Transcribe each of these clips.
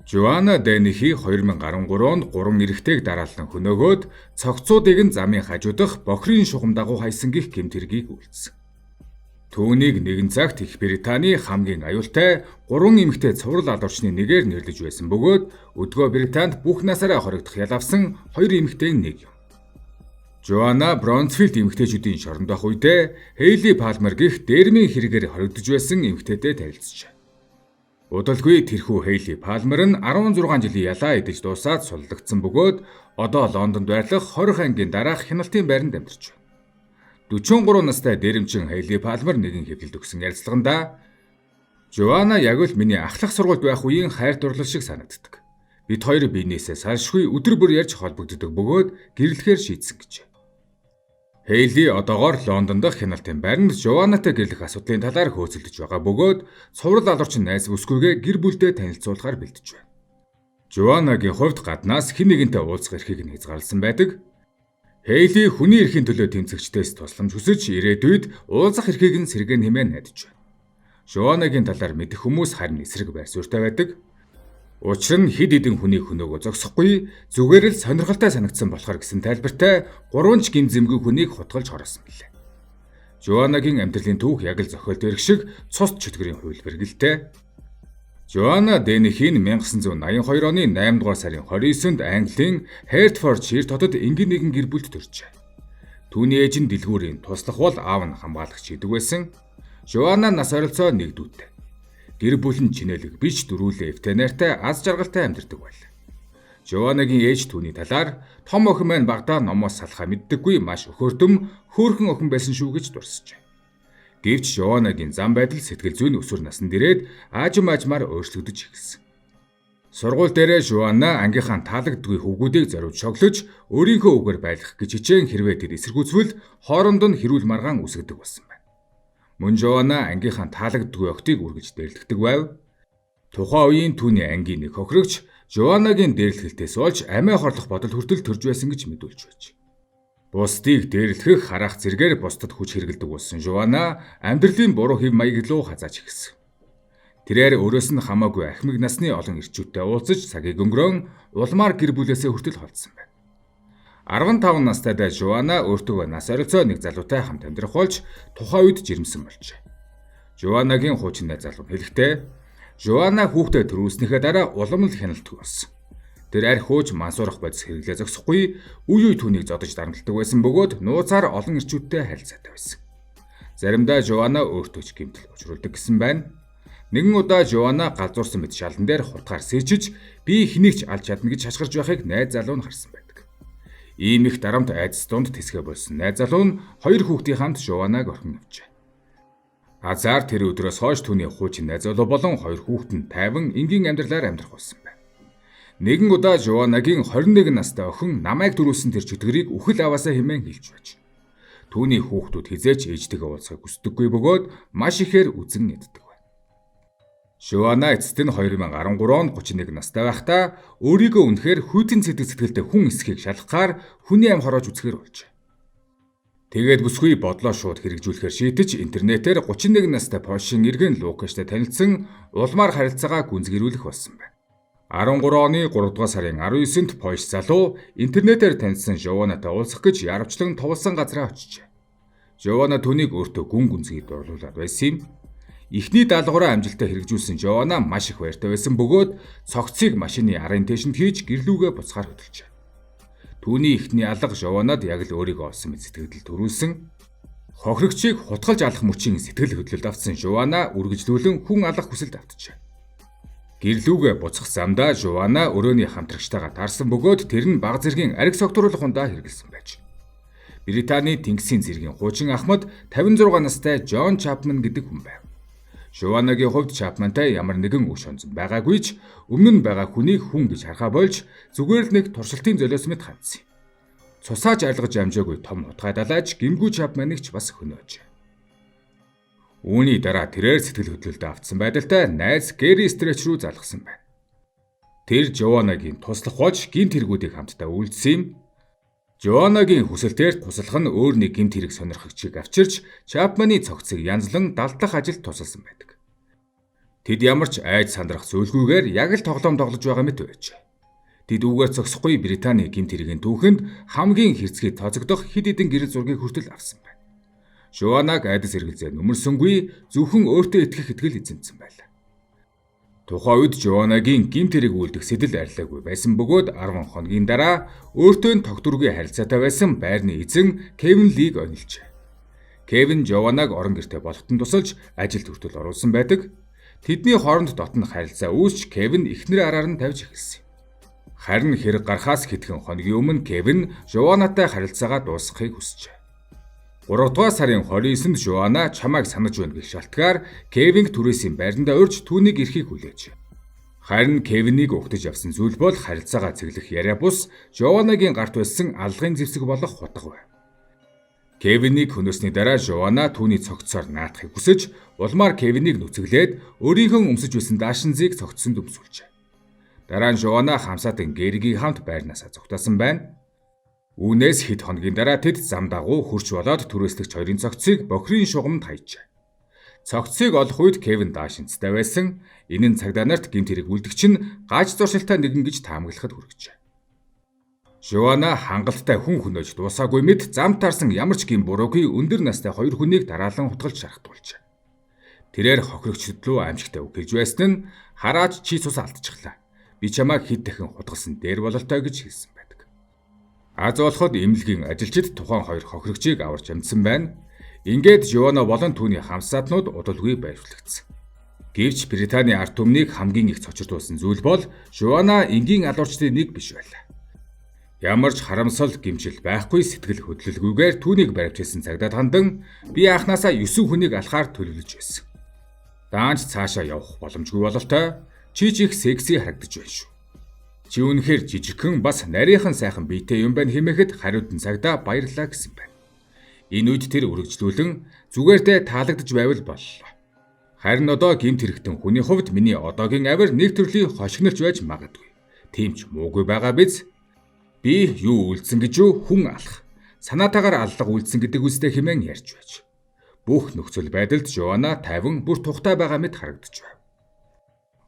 Жоанна Дэнихи 2013 онд 3 эрэгтэйг дараалан хөнөөгөөд цогцуудыг нь замын хажуудах бохирын шугам дагуу хайсан гэх гэмт хэргийг үйлдсэн. Түүнийг нэгэн цагт Их Британий хамгийн аюултай 3 эмэгтэй цуврал алуурчны нэгээр нэрлэж байсан бөгөөд өдгөө Британд бүх насаараа хоригдох ял авсан 2 эмэгтэй нэг юм. Жоанна Бронсфилд эмэгтэйчүүдийн шоронд байх үедээ Хейли Палмер гэх дэрмийн хэрэгээр хоригдож байсан эмэгтэйтэй танилцжээ. Удалгүй тэрхүү Хейли Палмер нь 16 жилийн ялаа идэж дуусаад суллагдсан бөгөөд одоо Лондонд байрлах 20 ангийн дараах хяналтын байранд амьдарч байна. 43 настай дэрэмчин Хейли Палмер нэгэн хэвлэлд өгсөн ярилцлаганда "Жоанна яг л миний ахлах сургуульд байх үеийн хайр дурлал шиг санагддаг. Бид хоёр биенээсээ салшгүй өдөр бүр ярьж холбогддог бөгөөд гэрлэхээр шийдсэн" гэжээ. Хейли одоогоор Лондон дахь хяналтын байранд Жоаннатай гэрлэх асуудлын талаар хөөцөлдөж байгаа бөгөөд цуврал алуурчин найз бүсгүйгээ гэр бүлдээ танилцуулахаар бэлдэж байна. Жоаннагийн хувьд гаднаас хэн нэгэнтэй уулзах эрхийг нь хязгаарласан байдаг. Хейли хүний эрхийн төлөө тэмцэгчдээс тусламж хүсэж ирээдүйд уулзах эрхийг нь сэргээн хэмээн найдаж байна. Жоаннагийн талаар мэдэх хүмүүс харин эсрэг байр суурьтай байдаг. Учир нь хэд хэдэн хүний хөнөөгөө зогсохгүй, зүгээр л сонирхолтой санагдсан болохоор гэсэн тайлбартай гурван ч гэм зэмгүй хүнийг хутгалж хороосон билээ. Жоаннагийн амьдралын түүх яг л зохиол дээрх шиг цус чөтгөрийн хувилбар гэлтэй. Жоанна Дэнихин 1982 оны 8 дугаар сарын 29-нд Английн Хертфордшир хотод энгийн нэгэн гэр бүлд төржээ. Түүний ээж нь дэлгүүрийн туслах бол аав нь хамгаалагч хийдэг байсан. Жоанна нас ойролцоо нэг дүүтэй. Гэр бүл нь чинээлэг биш, дөрвүүлээ эвтэй найртай, аз жаргалтай амьдардаг байлаа. Жоаннагийн ээж түүний талаар том охин маань багадаа номоос салахаа мэддэггүй, маш өхөрдөм, хөөрхөн охин байсан шүү гэж дурсажээ. Гэвч Жоаннагийн зан байдал, сэтгэл зүйн өсвөр насанд ирээд аажим аажмаар өөрчлөгдөж эхэлсэн. Сургууль дээрээ Жоанна ангийнхаа таалагддаггүй хүүгүүдийг зориуд шоглож, өөрийнхөө үгээр байлгах гэж хичээн, хэрвээ тэр эсэргүүцвэл хооронд нь хэрүүл маргаан үүсгэдэг болсон байна. Мөн Жоанна ангийнхаа таалагддаггүй охидыг үргэлж дээрлэхдэг байв. Тухайн үеийн түүний ангийн нэг хохирогч Жоаннагийн дээрлэхэлтээс болж амиа хорлох бодол хүртэл төрж байсан гэж мэдүүлж байж. Бусдыг дээрлэхэх хараах зэргээр бусдад хүч хэрэглэдэг болсон Жоанна амьдралын буруу хэв маяг руу хазааж эхэлсэн. Тэрээр өөрөөс нь хамаагүй ахмаг насны олон эрчүүдтэй уулзаж цагийг өнгөрөөн улмаар гэр бүлээсээ хүртэл холдсон байна. 15 настай Жоанна өөртөөгөө нас ойролцоо нэг залуутай хамт амьдрах болж тухайн үед жирэмсэн болжээ. Жоаннагийн хуучин найз залуу хэлэхдээ Жоанна хүүхдээ төрүүлснийхээ дараа улам л хяналтгүй болсон. Тэр архи ууж, мансуурах бодис хэрэглээ зогсохгүй, үе үе түүнийг зодож дарамталдаг байсан бөгөөд нууцаар олон эрчүүдтэй харилцаатай байсан. Заримдаа Жоанна өөртөө ч гэмтэл учруулдаг гэсэн байна. Нэгэн удаа Жоанна галзуурсан мэт шалан дээр хутгаар сэрчиж, би хэнийг ч алж чадна гэж хашгирч байхыг найз залуу нь харсан байдаг. Ийм их дарамт айдас дунд тэсгээ болсон найз залуу нь хоёр хүүхдийн хамт Жоаннаг орхин явжээ. Азаар тэр өдрөөс хойш түүний хуучин найз залуу болон хоёр хүүхэд нь тайван энгийн амьдралаар амьдрах болсон байна. Нэгэн удаа Жоаннагийн 21 настай охин намайг төрүүлсэн тэр чөтгөрийг үхэл аваасаа хэмээн хэлж байж. Түүний хүүхдүүд хэзээ ч ээжтэйгээ уулзахыг хүсдэггүй бөгөөд маш ихээр үзэн яддаг байна. Жоанна эцэст нь 2013 онд 31 настай байхдаа өөрийгөө үнэхээр хүйтэн сэтгэлтэй хүн эсэхийг шалгахаар хүний амь хороож үзэхээр болжээ. Тэгээд бүсгүй бодлоо шууд хэрэгжүүлэхээр шийдэж, интернетээр 31 настай Польшийн иргэн Лукаштай танилцсан, улмаар харилцаагаа гүнзгийрүүлэх болсон байна. 13 оны 3 дугаар сарын 19-нд Польш залуу интернетээр танилцсан Жоаннатай уулзах гэж яарвчлан товлосон газраа очижээ. Жоанна түүнийг өөртөө гүн гүнзгий дурлуулад байсан юм. Эхний даалгавраа амжилттай хэрэгжүүлсэн Жоанна маш их баяртай байсан бөгөөд цогцыг машины арын тээшинд хийж гэр лүүгээ буцахаар хөдөлжээ. Түүний эхний алга Жоаннад яг л өөрийгөө олсон мэт сэтгэгдэл төрүүлсэн. Хохирогчийг хутгалж алах мөчийн сэтгэл хөдлөлд автсан Жоанна үргэлжлүүлэн хүн алах хүсэлд автжээ. Гэр лүүгээ буцах замдаа Жоанна өрөөний хамтрагчтайгаа таарсан бөгөөд тэр нь бага зэргийн архи согтууруулах ундаа хэрэглэсэн байж. Британий тэнгисийн цэргийн хуучин ахмад 56 настай Джон Чапман гэдэг хүн байв. Жоаннагийн хувьд Чапмантай ямар нэгэн өш онзон байгаагүй ч өмнө нь байгаа хүнийг хүн гэж харахаа болж, зүгээр л нэг туршилтын золиос мэт хандсан юм. Цусааж арилгаж амжаагүй том хутгай далайж гэмгүй Чапманыг ч бас хөнөөж. Үүний дараа тэрээр сэтгэл хөдлөлдөө автсан байдалтай найз Гэри Стреч рүү залгасан байна. Тэр Жоаннагийн туслах болж гэмт хэрэгүүдийг хамтдаа үйлдсэн юм. Жоаннагийн хүсэлтээр туслах нь өөр нэг гэмт хэрэг сонирхогчийг авчирч Чапманы цогцыг янзлан далдах ажилд тусалсан байдаг. Тэд ямар ч айж сандрах зүйлгүйгээр яг л тоглоом тоглож байгаа мэт байжээ. Тэд үүгээр зогсохгүй Британий гэмт хэргийн түүхэнд хамгийн хэрцгий тооцогдох хэд хэдэн гэрэл зургийг хүртэл авсан байна. Жованаг айдас эргэлзээ нүмерсэнгүй, зөвхөн өөртөө итгэх итгэл эзэмдсэн байлаа. Тухайн үед Жованагийн гэмт хэрэг үйлдэх сэтэл арилаагүй байсан бөгөөд 10 хоногийн дараа өөртөө нь тогтворгүй харилцаатай байсан байрны эзэн Кевин Лиг онилжээ. Кевин Жованаг орон гэртээ болоход нь тусалж ажилд хүртэл оруулсан байдаг. Тэдний хооронд дотно харилцаа үүсч Кевин эхнэр араар нь тавьж эхэлсэн. Харин хэрэг гарахаас хэдхэн хоногийн өмнө Кевин Жованатай харилцаагаа дуусгахыг хүсжээ. 3 дугаар сарын 29-нд Жована чамайг санаж байна гэх шалтгаар Кевинг түрээсийн байрандаа урьж түүнийг ирэхийг хүлээжээ. Харин Кевинийг угтаж явсан зүйл бол харилцаагаа цэглэх яриа бус Жованагийн гарт байсан алгын зэвсэг болох хутга байв. Кевинийг хөнөөсний дараа Жована түүний цогцсоор наадахыг хүсэж, улмаар Кевинийг нүцэглээд өөрийнхөө өмсөж байсан даашинзыг цогцсонд өмсүүлжээ. Дараа нь Жована хамсаатан Гэргийн хамт байрнаасаа зугтаасан байна. Үүнээс хэд хоногийн дараа тэд зам дагуу хөрч болоод түрээслэгч хоёрын цогцыг бохирын шугамд хайжээ. Цогцыг олох үед Кевин даашинцтай байсан. Энэ нь цагдаа нарт гэмт хэрэг үлдэгч нь гаж зуршилтай нэгэн гэж таамаглахад хүргэжээ. Жована хангалттай хүн хөнөөж дуусаагүй мэт зам таарсан ямар ч гэм буруугүй өндөр настай хоёр хүнийг дараалан хутгалж шархтуулжээ. Тэрээр хохирогчдод руу аимшигтай үг хэлж байсан нь хараач чи цус алдчихлаа. Би чамайг хэд дахин хутгалсан дээр бололтой гэж хэлсэн байдаг. Аз болоход эмнэлгийн ажилчид тухайн хоёр хохирогчийг аварч амжсан байна. Ингээд Жована болон түүний хамсаатнууд удалгүй байршлагдсан. Гэвч Британий ард түмнийг хамгийн их цочирдуулсан зүйл бол Жована энгийн алуурчдын нэг биш байлаа. Ямар ч харамсал гэмшил байхгүй, сэтгэл хөдлөлгүйгээр түүнийг баривчилсан цагдаад хандан би анхнаасаа 9 хүнийг алхаар төлөвлөж байсан. Даанч цаашаа явах боломжгүй бололтой, чи ч их секси харагдаж байна шүү. Чи үнэхээр жижигхэн бас нарийнхан сайхан биетэй юм байна хэмээхэд хариуд нь цагдаа баярлалаа гэсэн байна. Энэ үед тэр үргэлжлүүлэн зүгээр дээ таалагдж байвал боллоо. Харин одоо гэмт хэрэгтэн хүний хувьд миний одоогийн авир нэг төрлийн хошигнорч байж магадгүй. Тийм ч муугүй байгаа биз? Би юу үлдсэн гэж юу хүн алах. Санаатаагаар аллага үлдсэн гэдэг үстэй хэмээн ярьж байж. Бүх нөхцөл байдалд Жована 50 бүр тухтай байгаа мэт харагдаж байв.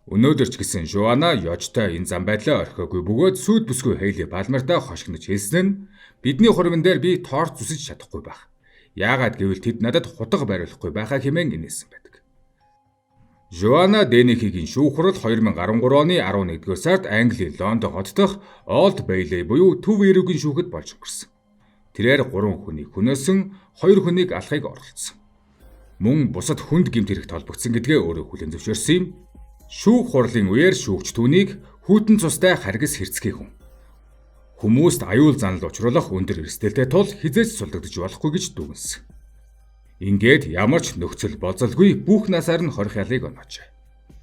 Өнөөдөр ч гэсэн Жована ёжтой энэ зам байдлаа орхиогүй бөгөөд сүйд бүсгүй Хейли Балмертай хошигнож хэлсэн нь бидний хуримн дээр би торт зүсэж чадахгүй байх. Яагаад гэвэл тэд надад хутга бариулахгүй байхаа хэмээн инээсэн байдаг. Жована Денихигийн шүүх хурал 2013 оны 11-р сард Английн Лондон хот дахь Old Bailey буюу Төв эрүүгийн шүүхэд болж өнгөрсөн. Тэрээр 3 хүнийг хөнөөсөн, 2 хүнийг алахыг оролдсон. Мөн бусад хүнд гэмт хэрэгт холбогдсон гэдгээ өөрөө хүлээн зөвшөөрсөн юм. Шүүх хурлын үеэр шүүгч түүнийг хүйтэн цустай харгас хэрцгий хүн. Хүмүүст аюул занал учруулах өндөр эрсдэлтэй тул хэзээ ч сулдагдаж болохгүй гэж дүгнэсэн. Ингээд ямар ч нөхцөл болзолгүй бүх насаар нь хорих ялыг оноожээ.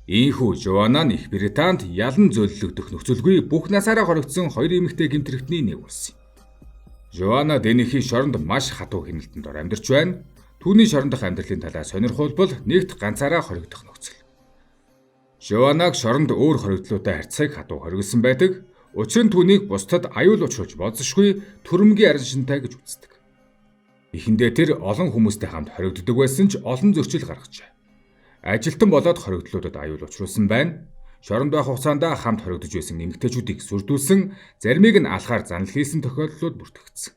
Ийхүү Жована нь Их Британд ялан зөөллөгдөх нөхцөлгүй бүх насаараа хоригдсон хоёр эмэгтэй гэмт хэрэгтний нэг болсон юм. Жована Денихи шоронд маш хатуу хяналтанд ор амьдарч байна. Түүний шорон дох амьдралын талаар сонирхолбол нэгт ганцаараа хоригдох нөхцөл. Жованаг шоронд өөр хоригдлуудтай харьцахыг хатуу хориглосон байдаг. Учир нь түүнийг бусдад аюул учруулж болзошгүй төрөмгийн араншинтай гэж үздэг. Эхэндээ тэр олон хүмүүстэй хамт хоригддог байсан ч олон зөрчил гаргажээ. Ажилтан болоод хоригдлуудад аюул учруулсан байна. Шоронд байх хугацаанд хамт хоригдож байсан эмэгтэйчүүдийг сүрдүүлсэн, заримыг нь алхаар занал хийсэн тохиолдлууд бүртгэгдсэн.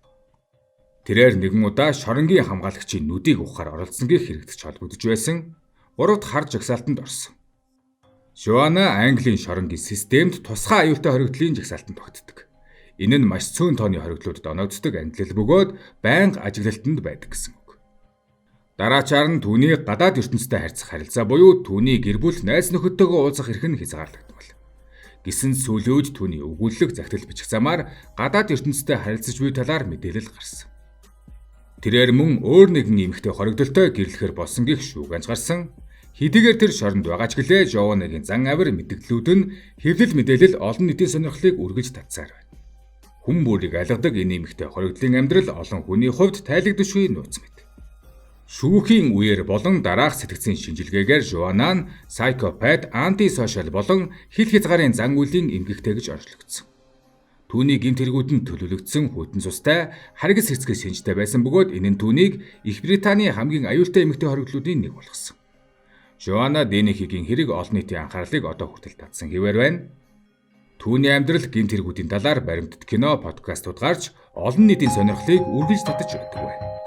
Тэрээр нэгэн удаа шоронгийн хамгаалагчийн нүдийг ухахаар оролдсон гэх хэрэгтж холбогдож байсан. 3 дахь хар жагсаалтанд орсон. Жована Английн шоронгийн системд тусгай аюултай хоригдлын жагсаалтанд тогтдог. Энэ нь маш цөөн тооны хоригдлуудад оногддог ангилал бөгөөд байнга ажиглалтанд байдаг гэсэн үг. Дараачаар нь түүний гадаад ертөнцтэй харьцах харилцаа буюу түүний гэр бүл, найз нөхөдтэйгөө уулзах эрх нь хязгаарлагдмал. Гэсэн сүүлийн үед түүний өгүүлэг захидал бичих замаар гадаад ертөнцтэй харилцаж буй талаар мэдээлэл гарсан. Тэрээр мөн өөр нэгэн эмэгтэй хоригдолтой гэрлэхээр болсон гэх шүүг анзаарсан. Хэдийгээр тэр шоронд байгаа ч гэлээ Жованагийн зан авир мэдгдлүүд нь хэвлэл мэдээлэл олон нийтийн сонирхлыг үргэлж татсаар байна. Хүн бүрийг алгадаг энэ эмэгтэй хоригдлын амьдрал олон хүний хувьд тайлагдашгүй нууц мэт. Шүүхийн үеэр болон дараах сэтгцийн шинжилгээгээр Жована нь psychopath, antisocial болон хил хязгаарын зан үйлийн эмгэгтэй гэж онцлогдсон. Түүний гэмт хэрэгүүд нь төлөвлөгдсөн хүйтэн цустай харгас хэрцгий шинжтэй байсан бөгөөд энэ нь түүнийг Их Британий хамгийн аюултай эмэгтэй хоригдлуудын нэг болгосон. Жоанна Денихигийн хэрэг олон нийтийн анхаарлыг одоо хүртэл татсан хэвээр байна. Түүний амьдрал гэмт хэрэгүүдийн талаар баримтат кино, подкастууд гарч олон нийтийн сонирхлыг үргэлж татаж байдаг байна.